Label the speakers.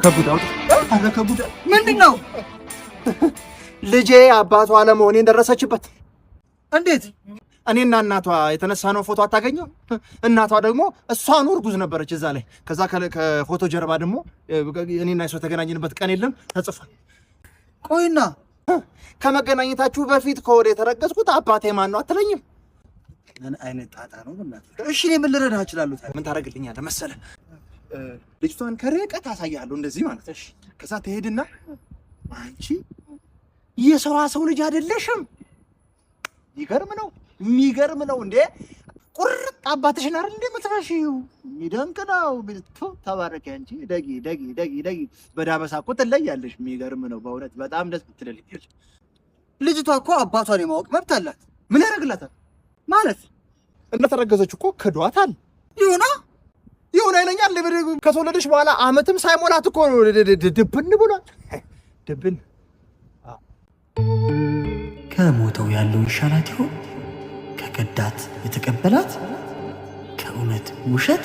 Speaker 1: ከጉድ አውጣ! ኧረ ከጉድ!
Speaker 2: ምንድን ነው?
Speaker 1: ልጄ አባቷ አለመሆኔን ደረሰችበት።
Speaker 2: እንዴት?
Speaker 1: እኔና እናቷ የተነሳነው ፎቶ አታገኘው? እናቷ ደግሞ እሷኑ እርጉዝ ነበረች እዛ ላይ። ከዛ ከፎቶ ጀርባ ደግሞ እኔና እሷ የተገናኘንበት ቀን የለም ተጽፏል።
Speaker 2: ቆይና
Speaker 1: ከመገናኘታችሁ በፊት ከወደ የተረገዝኩት አባቴ ማን ነው አትለኝም?
Speaker 2: ምን አይነት ጣጣ ነው? በእናትህ። እሺ፣ እኔ ምን ልረዳህ እችላለሁ ታዲያ?
Speaker 1: ምን ታደርግልኛለህ መሰለህ? ልጅቷን ከርቀት አሳያለሁ እንደዚህ ማለት። እሺ፣ ከዛ ትሄድና አንቺ የሰዋ ሰው ልጅ አይደለሽም። ይገርም ነው፣ የሚገርም ነው እንዴ! ቁርጥ አባትሽን አይደል እንዴ የምትመሺው? የሚደንቅ ነው። ተባረኪ አንቺ። ደጊ ደጊ ደጊ ደጊ። በዳበሳ እኮ ትለያለሽ። የሚገርም ነው በእውነት፣ በጣም ደስ ትለልኛለሽ።
Speaker 2: ልጅቷ እኮ አባቷን የማወቅ መብት አላት።
Speaker 1: ምን ያደርግላታል?
Speaker 2: ማለት?
Speaker 1: እንደተረገዘች እኮ ክዷታል።
Speaker 2: ይሁና።
Speaker 1: ይሁን አይለኛል። ከተወለደች በኋላ አመትም ሳይሞላት እኮ ድብን ብሏል። ድብን።
Speaker 3: ከሞተው ያለው ይሻላት ይሆን? ከከዳት የተቀበላት? ከእውነት ውሸት?